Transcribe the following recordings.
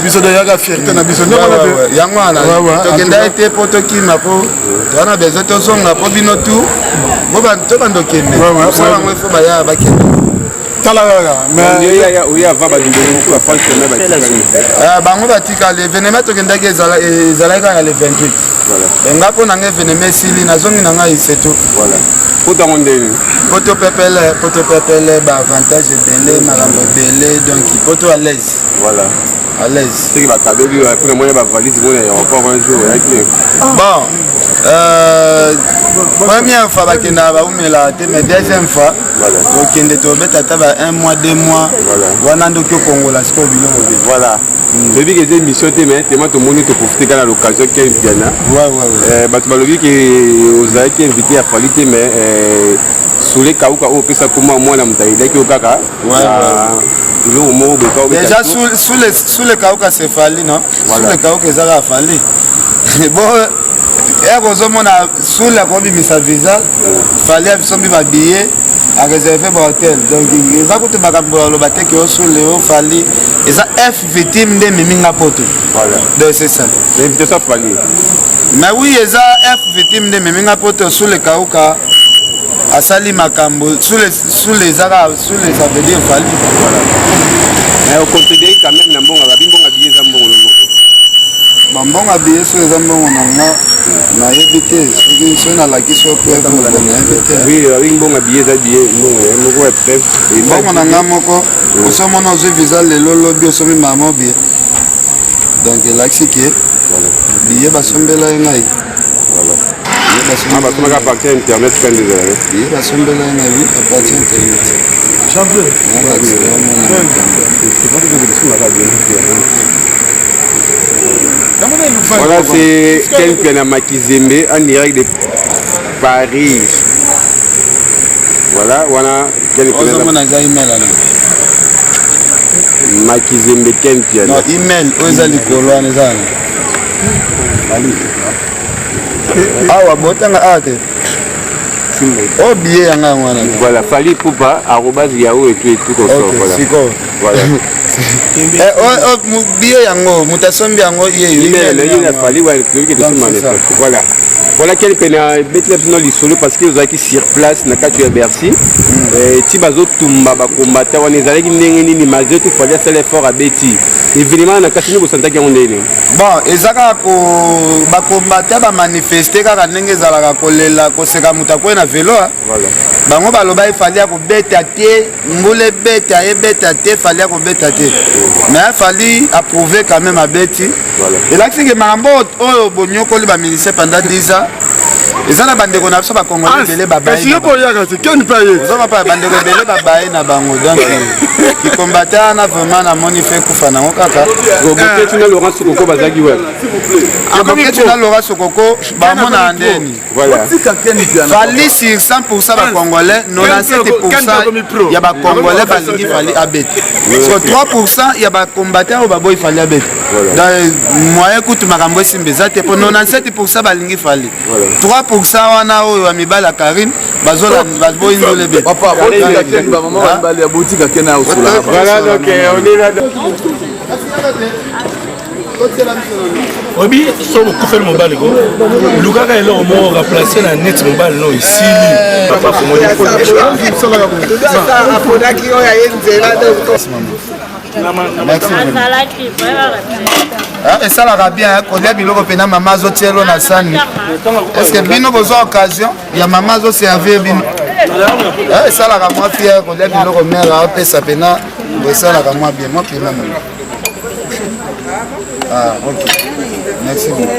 biso donc yaka fierté na biso ndenge wana te. Yango wana tokenda te mpo tokima, mpo toza na besoin tozonga, mpo bino tu tobanda okende mosala yango, ifo baya bakende. Tala kaka. Mais oye avant bandeko bafranchement batikali. Bango batikali. Événement tokendaki ezalaki kaka le 28. Nga mpo na nga événement esili, nazongi na ngai, c'est tout. Voilà, po tango ndenge Poto pepele, poto pepele, baavantage ebele, makambo ebele, donc poto à l'aise. À l'aise. Soki bakabeli mpona mona bavalise mona aéroport un jour oyaki. Bon, première fois bakendaka baumelaka te, mais deuxième fois tokende tobeta ata ba un mois, 2 mois wana ndoki okongola sikoyo biloko be. Voilà, toyebi ke eza émission te, mais tema tomoni toprofite kaka na l'occasion. Ken Mpiana, bato balobi ke ozalaki invité ya Fally te, mais Sule Kauka oyo opesa koma mwana moto ayedaki yo kaka eloko moko boye. Déjà Sule Kauka, c'est Fally, non? Sule Kauka eza kaka Fally. Bon, ere ozomona Sule akobimisa visa, Fally abisombi babillet, aréserve bahotel, donc eza kutu makambo aloba te ke osule o Fally. Eza F victime nde ememi nga poto, donc c'est ça. Invitation Fally. Mais oui, eza F victime nde ememi nga poto. Sule Kauka asali makambo Sule, eza kaka Sule, ça veut dire Fally. Mais ocontribue quand même na mbongo, babi mbongo billet eza mbongo no moko. Bambongo billet so eza mbongo na nga, nayebi te. Soki soki nalakisi yo preuve, nayebi te. Oui, babi mbongo billet eza billet mbongo na ye moko ya preuve. Mbongo na nga moko, osomona ozwi visa lelo, lobi osomi mama billet, donc elakisi ke billet basombela ye ngai. Basomaka à partir internet kandi ezala. Billet basombela ye ngai, oui, à partir internet. Janvier. Voilà, c'est Ken Mpiana Makizembe en direct de Paris. Voilà, voilà. Ken Mpiana. Ozomona eza email wana. Makizembe Ken Mpiana. Non, email oyo eza likolo wana eza wana awa, botanga awa te, oyo billet yanga yango wana. Voilà, Fally Ipupa, arobase Yahoo et tout et tout comme ça. Voilà. Sikoyo. Voilà. Billet yango moto asombi yango ye. Email ye na Fally, ouais, toyoki tosomba n'importe. Voilà. Voilà Ken Mpiana betela biso na lisolo parce que ozalaki sur place na kati ya Bercy. Ti bazotumba bakombata wana, ezalaki ndenge nini? Malgré tout Fally asala effort, abeti événement na kasi, nini bosantaki yango ndenge nini? Bon, eza kaka bakombata bamanifeste kaka ndenge ezalaka, kolela, koseka, moto akwei na velo. Bango baloba Fally akobeta te, mbula ebeta, ebeta te, Fally akobeta te, mais Fally approuvé quand même, abeti. Elakisi ke makambo oyo bonyokoli bamusicien pendant 10 ans, eza na bandeko na biso bakongolais ebele babayeozoma pa bandeko ebele babaye na bango, donc kikombata wana vraiment namoni fe kufa nango kaka. Boketi na Laurent Sokoko bazalaki wapi? Boketi na Laurent Sokoko bamona ndeni. Fally sur 100 bacongolais, 97 ya bacongolais balingi Fally abeta, so 3 ya bacombattant oyo baboyi Fally abeta. Donc moyen kutu makambo esimba eza te, mpo 97 balingi Fally, 3 wana oyo ya mibali ya Karine baboyi ndole be. Voilà, donc on est là. Oyebi, so okufeli mobali, ko lukaka eloko moko remplace na neti mobali no esili, papa fongoli. Aponaki oyo aye nzela. Azalaki. Esalaka bien kolia biloko mpena mama azotielo na sani. Est-ce bino bozwa occasion ya mama azoservir bino? Esalaka mwa fier kolia biloko mare aopesa mpena, esalaka mwa bien, mwa pema. Ah, ok. Merci beaucoup.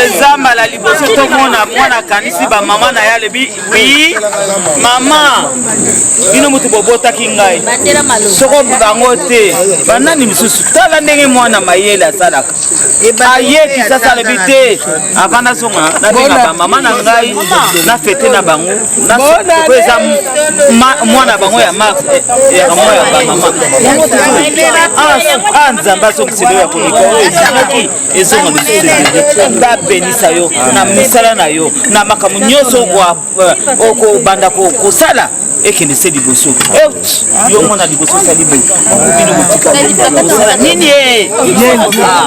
Eza mbala liboso tomona mwana akanisi bamama na ye, alobi: "Oui mama, bino motu bobotaki ngai, soko bango te banani misusu?" Tala ndenge mwana mayele asalaka, aye Kisasa, alobi te: "Avant nazonga, nabenga bamama na ngai, nafete na bango." Po eza mwana bango ya mars, eyaka mwa ya bamama. A Nzambe azongisela oyo ya koleka oyo ezalaki, ezonga lisusu ebele. Babenisa yo na misala na yo, na makambo nyonso okobanda kosala. Ekende se liboso. Yo mwana liboso osali boye. Bino botikali. Osala nini ye?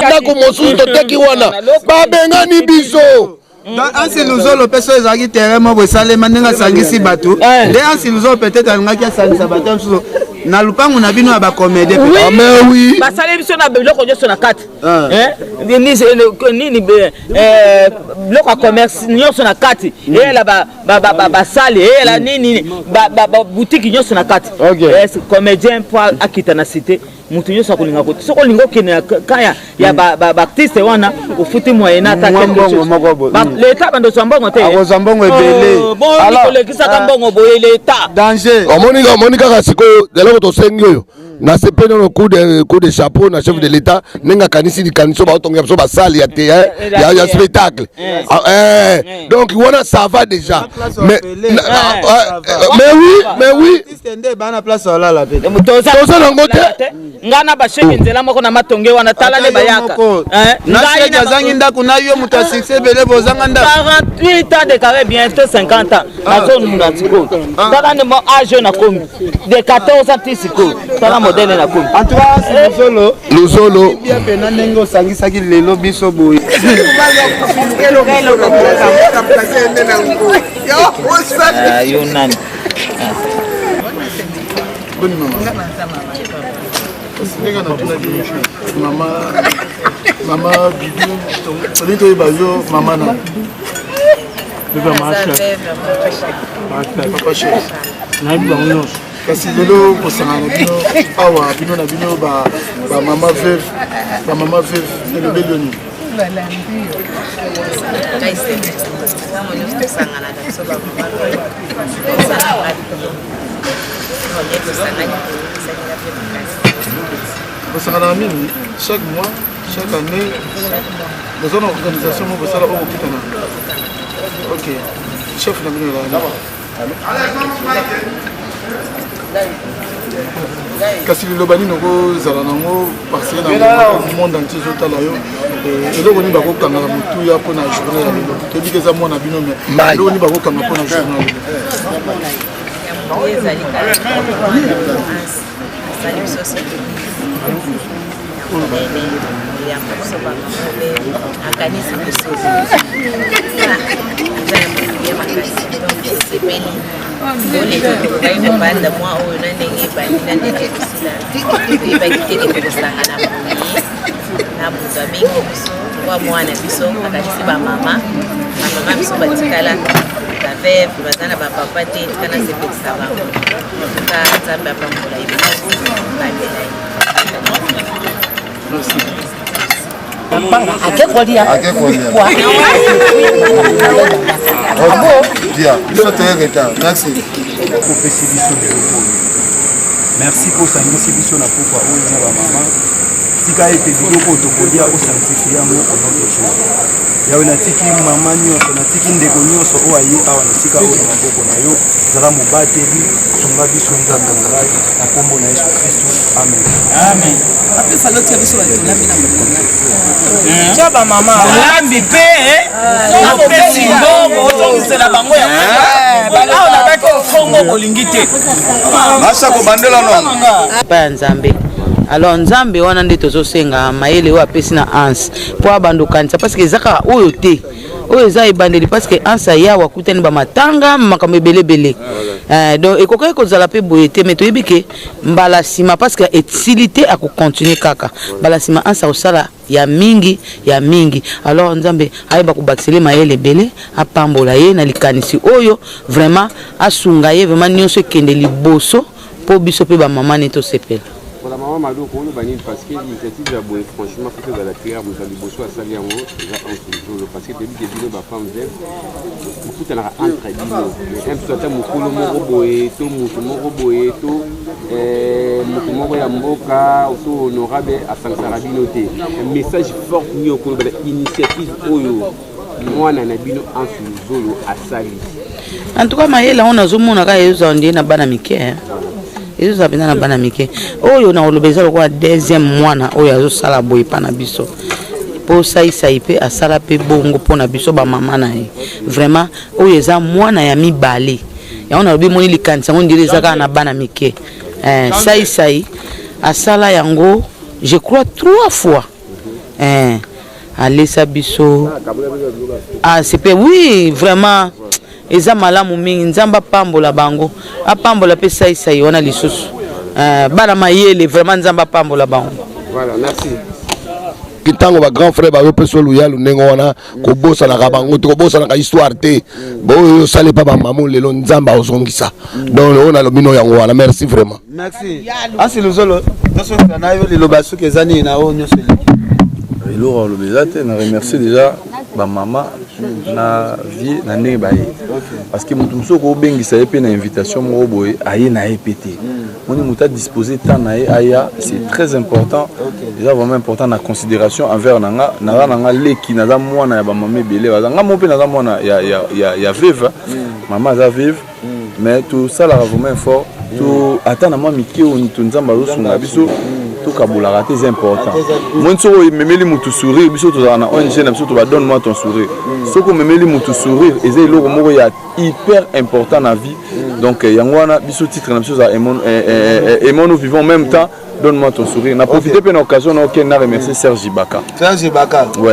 Ndako mosusu toteki wana babengani biso. Donc Ansi Luzolo mpe so ezalaki terrain moko esalema ndenge asangisi bato Eh. nde Ansi Luzolo peut-être alingaki asangisa bato mosusu na lupangu na bino ya bacomédie. Oui. Ah, mais oui. Basali biso na biloko nyonso na kati. Ah. Eh? Nini eh, biloko ya commerce nyonso na kati. Eyela ba ba ba basali, eyela nini ba ba boutique nyonso na kati. Ok. Eh, comédien po akita na cité. Moto nyonso akolinga ko soki olingi okende na ka ya baartiste wana ofuti moyena ata Mwa quelque mbongo chose. moko boye. Leta bando ozwa mbongo te. Akozwa mbongo ebele. Oh, boni Alors, kolekisaka ah. mbongo boye leta. Danger. Omoni kaka sikoyo eloko tosengi oyo nasepeli nano coup de chapeau na chef de l'état ndenge akanisi likanisi oyo baotongela biso basale ya te ya spectacle. Ah, eh, donc wana ça va déjà, mais mais oui, mais oui. Artiste nde bana place olala pe. Toza nango te. Ngai na basheki nzela moko na matonge wana, tala nde bayaka. Eh, na ngai sheki na azangi ndako na yo moto ya succès ebele bozanga ndako. 48 ans de carré, bientôt 50 ans, nazonuna sikoyo. Tala nde mo age oyo nakomi de 14 ans ti sikoyo, tala modele nakomi. En tout cas, Ansi Luzolo, Luzolo. Bien pena ndenge osangisaki lelo biso boye. Ah, yo nani? Boni mama. Ndenge natunaki mama, mama Bibi, tolingi toyeba yo mama na papa chef. Nayebi bango nyonso. Kasi lelo kosangana na bino awa, bino na bino bamama veuve, bamama veuve, elobeli yo nini? Ntango nyonso tosanganaka biso bamama, esalaka bien. Tosangani, esalinga mpe makasi. Bosanganaka mingi chaque mois, chaque année? Boza na organisation moko bosala oyo bokutana? Ok, chef na bino ezala? Kasi liloba nini okozala nango, parce que na monde entier ezotala yo? Eloko nini bakokanga na motuya mpona journée ya lelo? Toyebi ke eza mwana bino, mais eloko nini bakokanga mpona journée ya lelo? Ezali kaka asali biso surprise ya monene, yamba biso bamama mpe akanisi biso, eza ya motuya makasi. Donc esepeli oleka tokokaki kobanda mwa oyo na ndenge ebandi na ndenge ekosila, toyebaki te ke tokosangana boye na moto abengi biso kwa mwana biso, akanisi bamama, bamama biso batikala baveuve, baza na bapapa te, tika nasepelisa bango. Tuka Nzambe apambola ye makasi, babela ye. Ake kolia. Ake kolia. Bien, biso toye retard. Merci. Opesi biso biloko oyo, merci mpo osangisi biso na pokwa oyo na bamama. Tika ete biloko oyo tokolia osanctifie yango au nom de Jésus. Yawe, natiki mama nyonso, natiki ndeko nyonso oyo aye awa na esika oyo na maboko na yo. Zala mobateli, sunga biso, Nzambe na ngai, na nkombo na Yesu Kristu, amen. Amen. Ape falo tia biso bato lambi na mokonga. Tia bamama olambi mpe opesi mbongo, ozongisela bango ya awa nabaki kongo bolingi te. Masa kobandela no. Epai ya Nzambe. Alors Nzambe wana nde tozosenga mayele oyo apesi na Anse mpo abanda okanisa, parce que eza kaka oyo te, oyo eza ebandeli, parce que Anse ayawa akutani bamatanga, makambo ebelebele. Donc ekokaki kozala mpe boye te, mais toyebi ke mbala nsima, parce que esili te, akocontinue kaka mbala nsima Anse akosala ya mingi, ya mingi. Alors Nzambe ayeba kobakisele mayele ebele, apambola ye na likanisi oyo, vraiment asunga ye, vraiment nyonso ekende liboso mpo biso mpe bamama ne tosepela. Voilà, mama Mado, koloba nini? Parce que initiative ya boye, franchement, faut ezala clair, moto ya liboso asali yango eza Anse Luzolo, parce que toyebi ke bino bafemme veuve bokutanaka entre bino, mais un biso ata mokolo moko boye to motu moko boye to motu moko ya mboka to honorable asangisaka bino te. Message fort nini okoloba na initiative oyo mwana na bino Anse Luzolo asali? En tout cas, mayele yango nazomona kaka ezozala ndie na bana mike, hein. Ezozala mpenza na bana mike oyo na koloba eza lokola deuxième mwana oyo azosala boye epa na biso, mpo saisai mpe asala mpe bongo mpo na biso bamama na ye. Vraiment oyo eza mwana ya mibale. Yango nalobi moni likanisi yango ndele eza kaka na bana mike. Eh, sai sai asala yango je crois trois fois. Eh, alesa biso asepe ah, oui vraiment eza malamu mingi nzambe apambola bango apambola mpe saisai wana lisusu eh, bana mayele vraiment nzambe apambola bango voilà merci ntango ba grand frère bazopesa luyalu ndenge wana kobosanaka bango te kobosanaka histoire te boyo osali epa bamamo lelo nzambe azongisa donc oyo nalobi no yango wana merci vraiment merci asi luzolo tosokisa na yo liloba soki eza nini na oyo nyonso eleki eloko aloba eza te na remercie déjà bamama na vie na ndenge baye parce que moto mosusu okobengisa ye mpe na invitation moko boye aye na ye mpe te moni moto adispose temps na ye aya c'est très important eza vraiment important na considération envers na nga naza na nga leki naza mwana ya bamama ebele baza nga moko mpe naza mwana ya, ya, ya, ya veuve mm. mama aza veuve mm. mais tosalaka vraiment effort to mm. ata na mwa mike oyo to nzambe azosunga biso tokabolaka te eza important moni soki omemeli motu sourire biso tozalaka na ong na biso toba donne moi ton sourire soki omemeli motu sourire eza eloko moko ya hyper important na vie donc euh, yango wana biso titre na biso eza aimons nous vivons en même temps donne moi ton sourire na profite mpe na occasion na okende na remercier Serge Ibaka Serge Ibaka ouais.